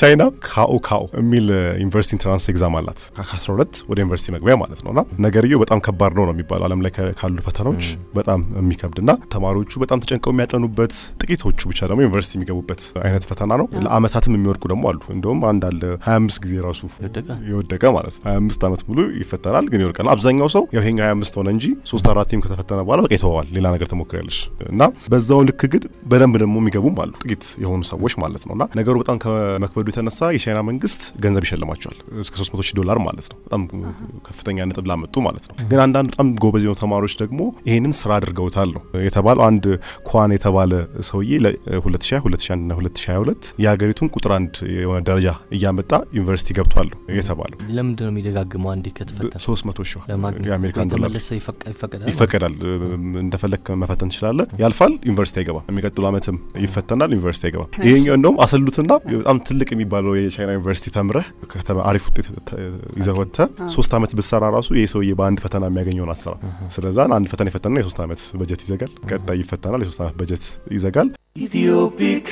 ቻይና Gaokao የሚል ዩኒቨርሲቲ entrance exam አላት፣ ከ12 ወደ ዩኒቨርሲቲ መግቢያ ማለት ነውና ነገርየው በጣም ከባድ ነው ነው የሚባለው፣ ዓለም ላይ ካሉ ፈተናዎች በጣም የሚከብድና ተማሪዎቹ በጣም ተጨንቀው የሚያጠኑበት፣ ጥቂቶቹ ብቻ ደግሞ ዩኒቨርሲቲ የሚገቡበት አይነት ፈተና ነው። ለአመታትም የሚወድቁ ደግሞ አሉ። እንደውም አንድ አለ 25 ጊዜ ራሱ የወደቀ ማለት ነው። 25 ዓመት ሙሉ ይፈተናል ግን ይወድቃል። አብዛኛው ሰው ያው ይሄኛው 25 ሆነ እንጂ ሶስት አራቴም ከተፈተነ በኋላ በቃ ይተወዋል። ሌላ ነገር ትሞክሪያለሽ እና በዛው ልክ ግን በደንብ ደግሞ የሚገቡም አሉ፣ ጥቂት የሆኑ ሰዎች ማለት ነውና ነገሩ በጣም ከመክበዱ የተነሳ የቻይና መንግስት ገንዘብ ይሸልማቸዋል፣ እስከ 300 ሺህ ዶላር ማለት ነው። በጣም ከፍተኛ ነጥብ ላመጡ ማለት ነው። ግን አንዳንድ በጣም ጎበዝ የሆኑ ተማሪዎች ደግሞ ይሄንን ስራ አድርገውታል ነው የተባለው። አንድ ኳን የተባለ ሰውዬ ለ2020፣ 2021 እና 2022 የሀገሪቱን ቁጥር አንድ የሆነ ደረጃ እያመጣ ዩኒቨርሲቲ ገብቷል ነው የተባለው። ለምንድን ነው የሚደጋግመው? አንዴ ከተፈተነ 300 ሺህ ለማግኘት የአሜሪካን ዶላር። የተመለሰ ይፈቀዳል? ይፈቀዳል። እንደፈለክ መፈተን ትችላለህ። ያልፋል፣ ዩኒቨርሲቲ አይገባም። የሚቀጥሉ አመትም ይፈተናል፣ ዩኒቨርሲቲ አይገባም። ይሄኛው እንደውም አሰሉትና በጣም ትልቅ የሚባለው የቻይና ዩኒቨርሲቲ ተምረህ ከተማ አሪፍ ውጤት ይዘህ ወጥተህ 3 አመት ብትሰራ ራሱ ይህ ሰውዬ በአንድ ፈተና የሚያገኘውን አትሰራም። ስለዛ አንድ ፈተና ይፈተንና የ3 አመት በጀት ይዘጋል። ቀጣይ ይፈተናል፣ የ3 አመት በጀት ይዘጋል። Ethiopic.